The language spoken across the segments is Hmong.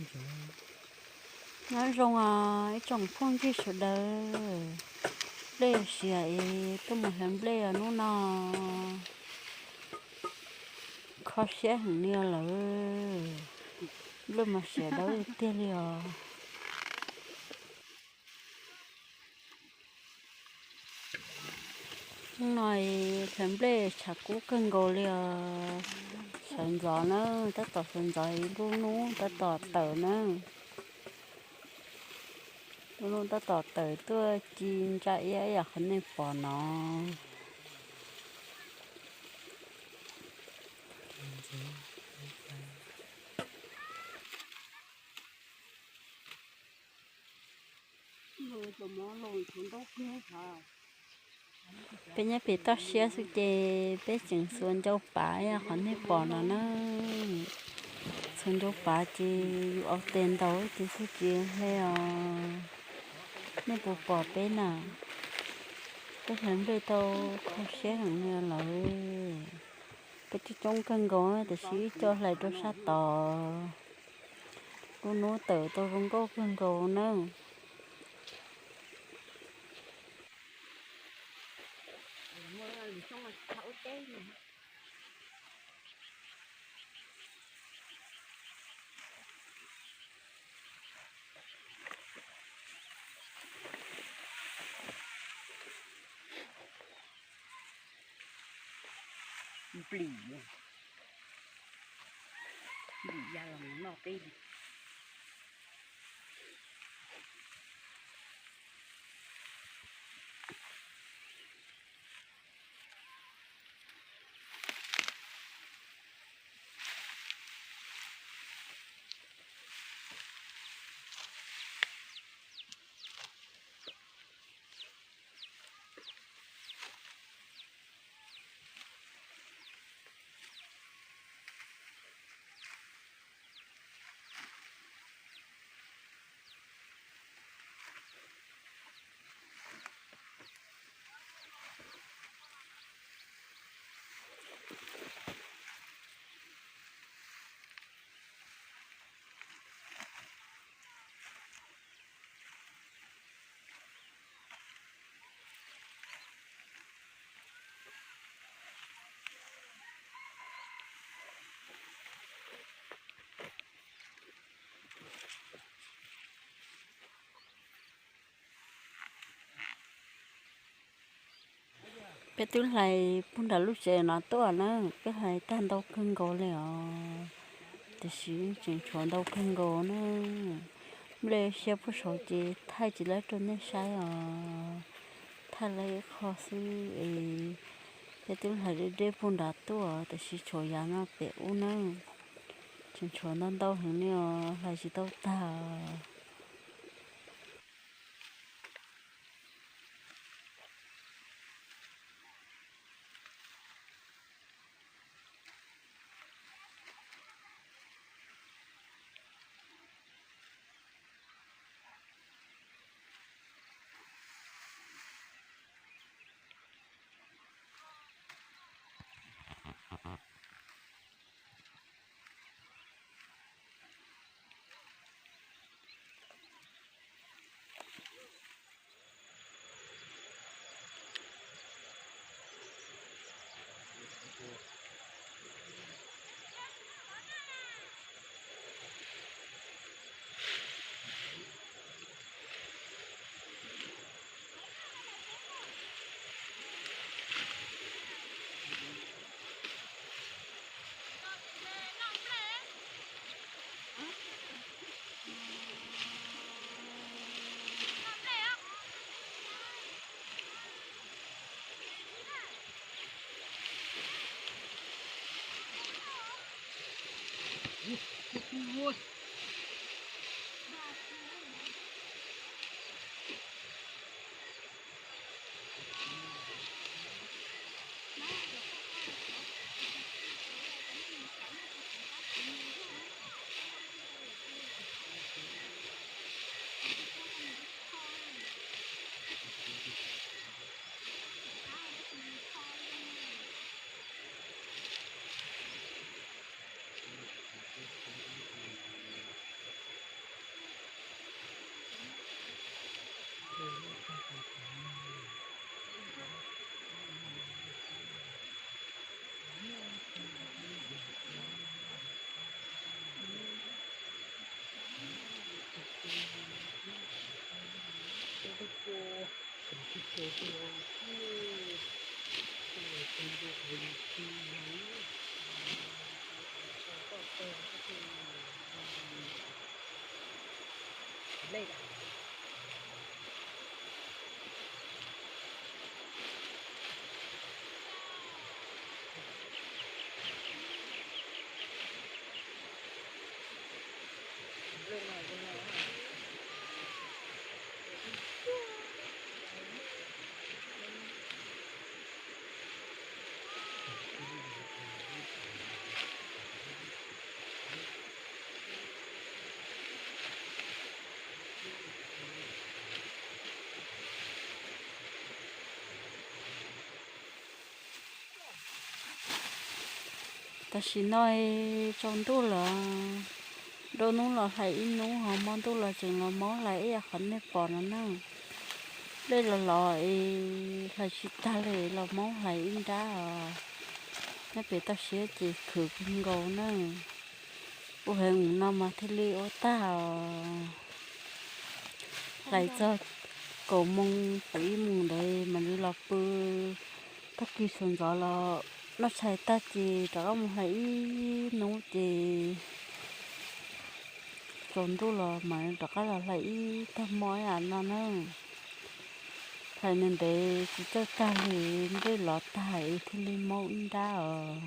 Nyob zoo os ib tsoom phooj ywg sawv daws, nplej siav es tuaj mus hlawv nplej os hnub no. Kho siab heev li os lawm, nplej mas siav dawb tiag li os. Hnub no hlawv nplej tshav kub kawg nkaus li os. Sawv ntxov na, tab tom sawv ntxov, lub hnub tab tom tawm na. Lub hnub tab tom tawm tuaj ci ntsa iab yam qhov nej pom no. Peb nyob pem toj siab xwb ces peb tseem xuas ncau pav yam qhov nej pom no na. Xuas ncau pav ces yus ua tes ntaus ces xwb tsis hle os. Nej puas pom peb na? Peb hlawv nplej tau kho siab heev li lawm. Peb coob coob kawg nkaus tiam sis wb coj hlais rau sab tod. Lub hnub tawm tau zoo nkauj kawg nkaus na. Nplis, nplis ya los noj teb li. Peb twb hlais puag nram lub tsev no tuaj na, peb hlais tag ntau kawg nkaus li os, tiam sis tseem tshuav ntau kawg nkaus na. Nplej siab puag saud ces thaij tsis laib rau nej saib os, thaij laib ib qho xwb es peb twb hlais deb deb puag nrad tuaj tiam sis tshuav yav no pem ub na, tseem tshuav ntau ntau heev li os, hlais tsis tau tag. Tam sim no tsaus ntuj lawm, nruab hnub los hlais ib hnub, ho hmo ntuj los tseem los maub hlais ib yam qhov nej pom no na. Dej los los es hlais tsis tag li los maub hlais ib nrab os. Nyob pem toj siab ces khwv kawg nkaus na. Ua heev no mas thiaj li ua tag os. Hlais txog kaum moos kaum ib moos ntawd mam li los pw. Tag kis sawv ntxov los noj tshais tag ces rov qab mus hlais ib hnub ces tsaus ntuj los mam rov qab los hlais ib tag hmo ib yam no na. Hlais ntev ntev tsis txawj tag li, ntuj los tag es thiaj li maub ib nrab os.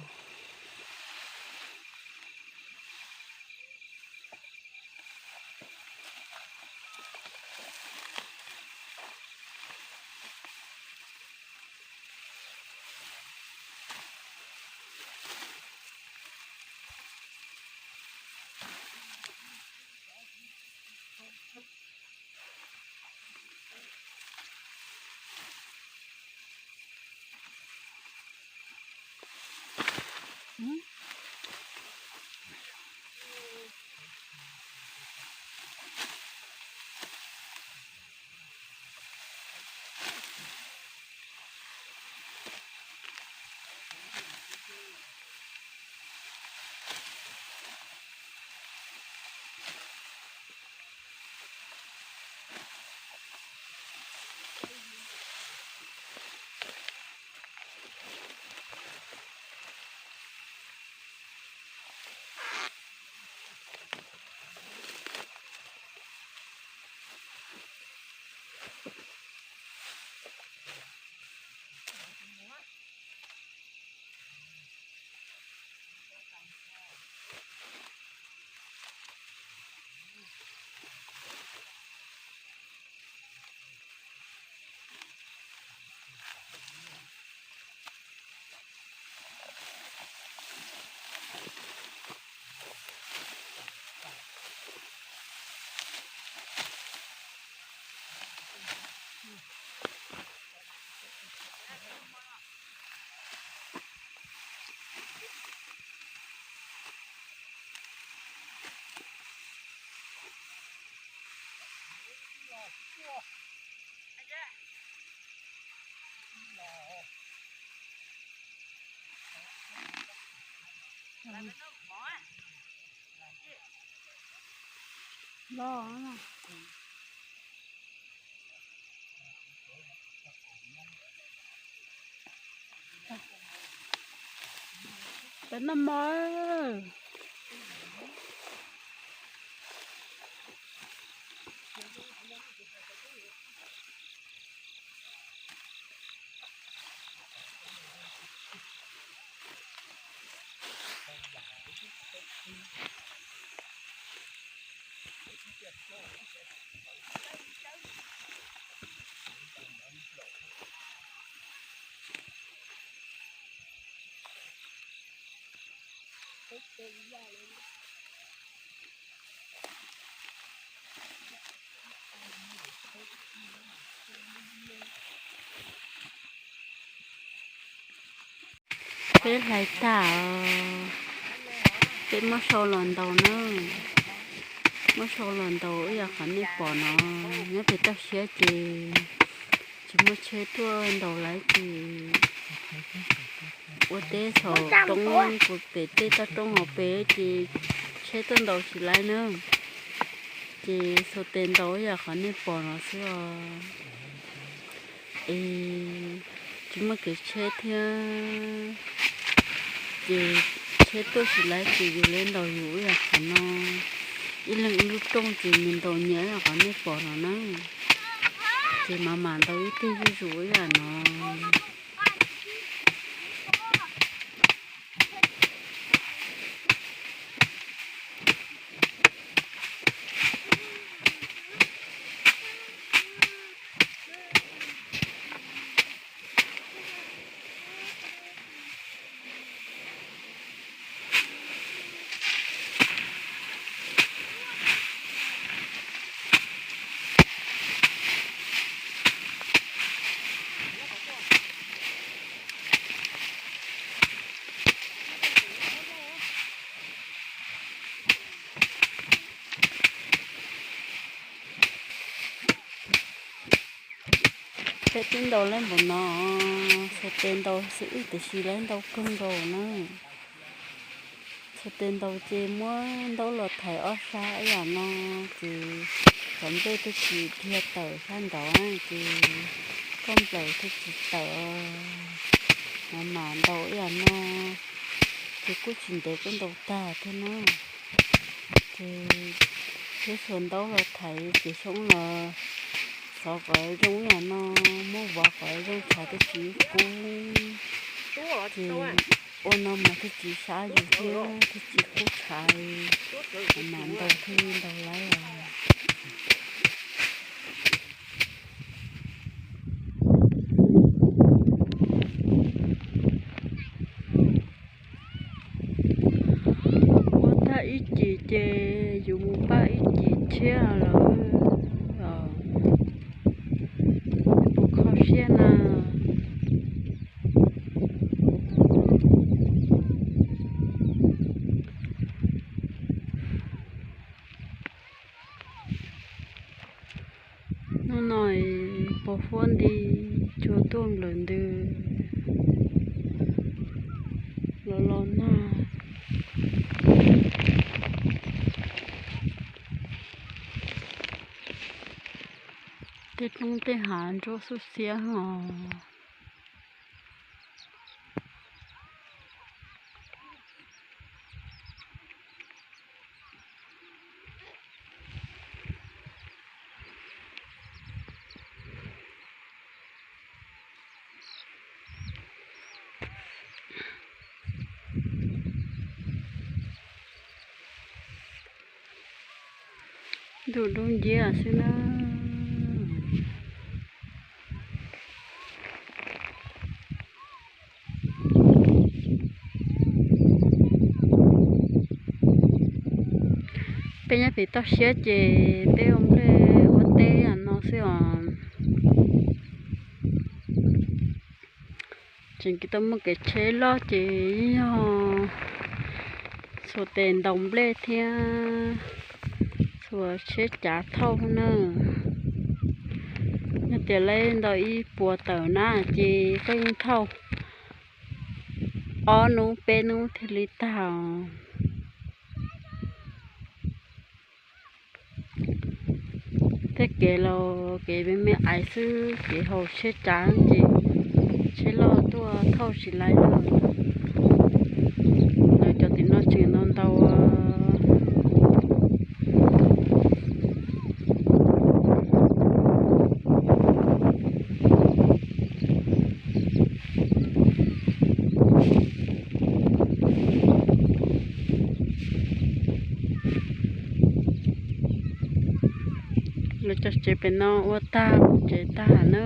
Peb noj mov. Peb hlais tag, peb muab sau los ntaus na. Muab sau los ntaus ib yam qhov nej pom no, nyob pem toj siab ces tsis muaj tsheb tuaj ntaus lawm ces ua teb saum roob, kuv pem tej toj roob hauv pes ces tsheb tuaj ntaus tsis lawm na. Ces sau tes ntaus ib yam qhov nej pom no xwb os. Es tsis muaj kev tsheb thiab, ces tsheb tuaj tsis laib ces yus li ntaus yus ib yam qhov no, ib leeg ib lub rooj ces nws ntaus nyias ib yam qhov nej pom no na. Ces mam mam ntaus ib teg zuj zus ib yam no. Peb twb ntaus laib npaum no, xuas tes ntaus xwb tiam sis laib ntau kawg nkaus na. Xuas tes ntaus ces muab ntaub los thaiv ob sab ib yam no, ces cov nplej thiaj tsis dhia tawm sab nraud, ces koj nplaws thiaj tsis tawm. Mam mam ntaus ib yam no, ces kuj tsis ntev kuj ntaus tag thiab na. Ces thiab xuas ntaub los thaiv ces xyoob los xov kom zoo ib yam no, muab vov kom zoo tshav thiaj tsis kub. Ces ua no mas thiaj tsis sab yus thiab thiaj tsis kub tshav, mam mam ntaus thiaj li ntaus laib os. Ua tag ib cim ces yus mus pab ib cim tshiab lawm os. Puas kho siab na. Hnub no pos huab nti tsuag tuaj nplawm ntws los los nag. Tej roob tej hav nruab xub xiab os. Ntuj dub nciab xwb na. Peb nyob pem toj siab ces peb ua nplej ua teb no xwb os. Tseem tsis tau muaj kev tsheb loj ces yog xuas tes ntaus nplej thiab xuas tsheb cav thauj na. Yog tias lawv ntaus ib puas tawm na ces koj yeej thauj ob hnub peb hnub thiaj li tag os. Tej kev los kev me me ais xwb, kev haus tsheb cav ces tsheb loj tuaj thauj tsis laib lawm. Lawv cov tim no tseem ntau ntau. Lawv cov tsev pem no ua tag mus tsev tag na.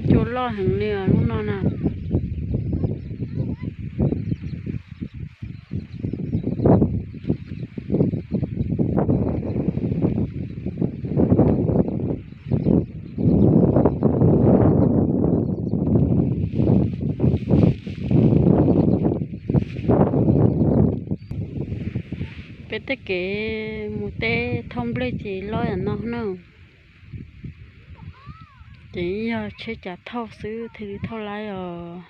Cua loj heev li os lub no na. Peb tej kev mus teb thauj nplej ces loj yam no na. Ces yog tsheb cav thauj xwb thiaj li thauj laib os.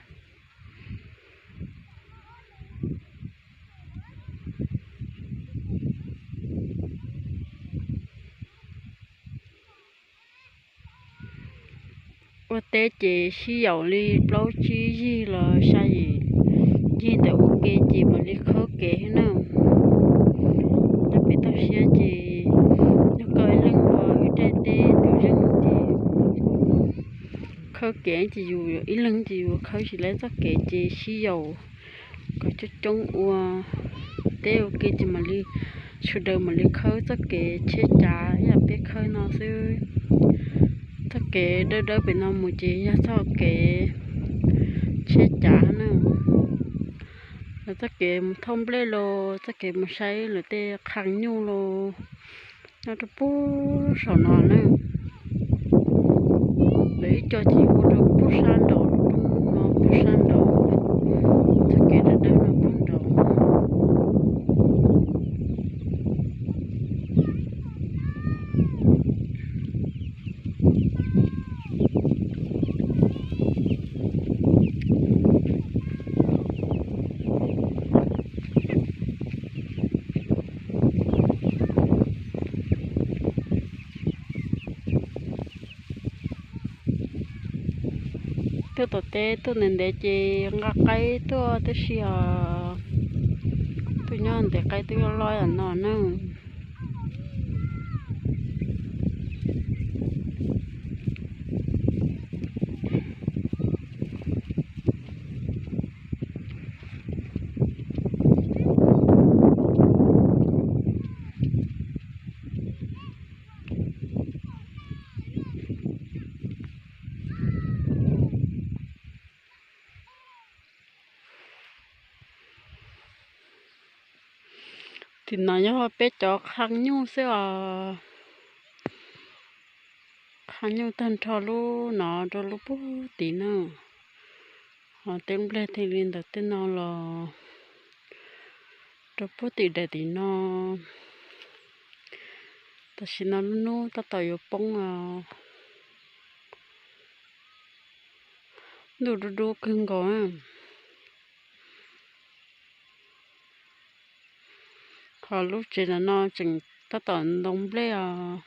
Ua teb ces sib yaum li plaub tsib yig los xya yim yig ntawd ua ke ces mam li khawb kev na. Nyob pem toj siab ces yog koj ib leeg ua wb daim teb tus zeej ces khawb kev ces yus ib leeg ces yus khawb tsis laib txoj kev ces sib yaum kom coob coob ua teb ua ke ces mam li sawv daws mam li khawb txoj kev tsheb cav ib yam peb khawb no xwb. Txoj kev dawb dawb pem no mus ces yog txoj kev tsheb cav na. Lawv txoj kev mus thauj nplej los txoj kev mus saib lawv tej qhas nyuj los nyob rau pub saum no na. Lawv ib co ces ua rau pub sab nraud, pub no pub sab nraud, txoj kev dawb dawb no pub nraud. Tuaj tom teb tuaj ntev ntev ces nqa qaib tuaj tib si os. Tuaj nyob ntev qaib twb loj loj no na. Tim no yog peb cov qhas nyuj xwb os. Qhas nyuj tag nrho lub no rau lub puag tim no. Ho tej nplej thiaj li ntawm tej no los rau puag tim daim tim no. Tam sim no lub hnub tab tom yuav poob os. Ntuj dub dub kawg nkaus. Qhov lub tsev no tseem tab tom ntoo nplej os.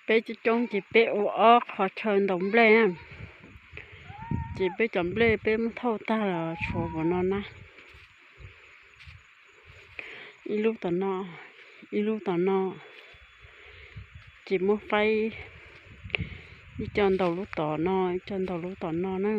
Peb coob coob ces peb ua ob qhov chaw ntaus nplej na. Ces peb cov nplej peb muab thauj tag los tshuav npaum no na. Ib lub tom no, ib lub tom no, ces muab faib ib co ntaus lub tom no, ib co ntaus lub tom no na.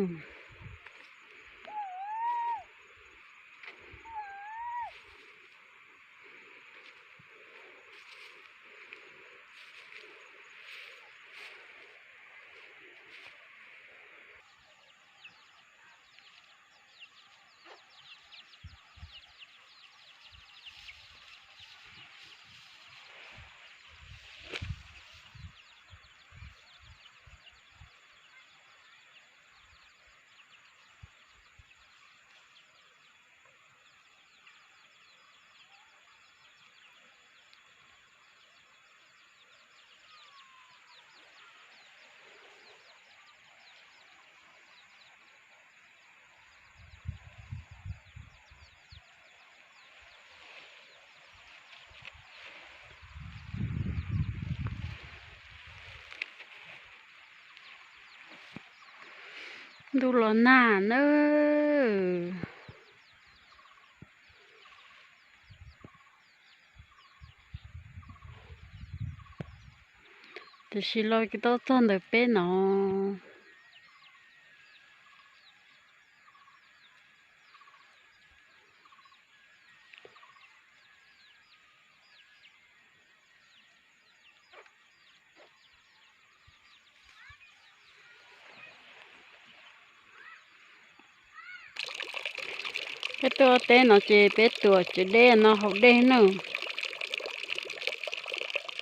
Ntuj los nag nawb. Tiam sis los tau txog ntawm peb no. Peb tuaj teb no ces peb tuam tsev dej no haus dej na.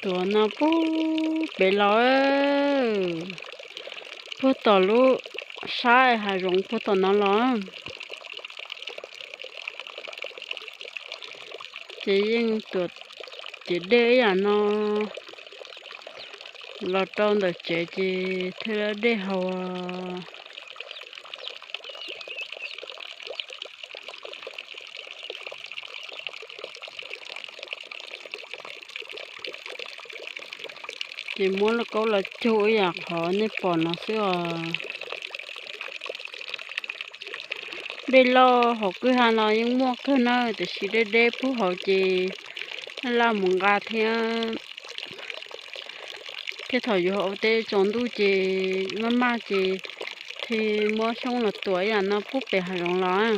Tuam no puag pem los, puag tom lub saib hav zoov puag tom no los. Ces yeej tuam, ces dej ib yam no los rau ntawm tsev ces thiaj dej haus. Ces muab lauj kaub los cug ib yam qhov nej pom no xwb os. Dej loj hauv kwj ha no yeej muaj kawg na, tiam sis dej deb puag hauv ces laj mus nqa thiab, thiab thaum yuav hauv teb tsaus ntuj ces maj maj ces thiaj muab xyoob los tuam ib yam no puag pem hav zoov los.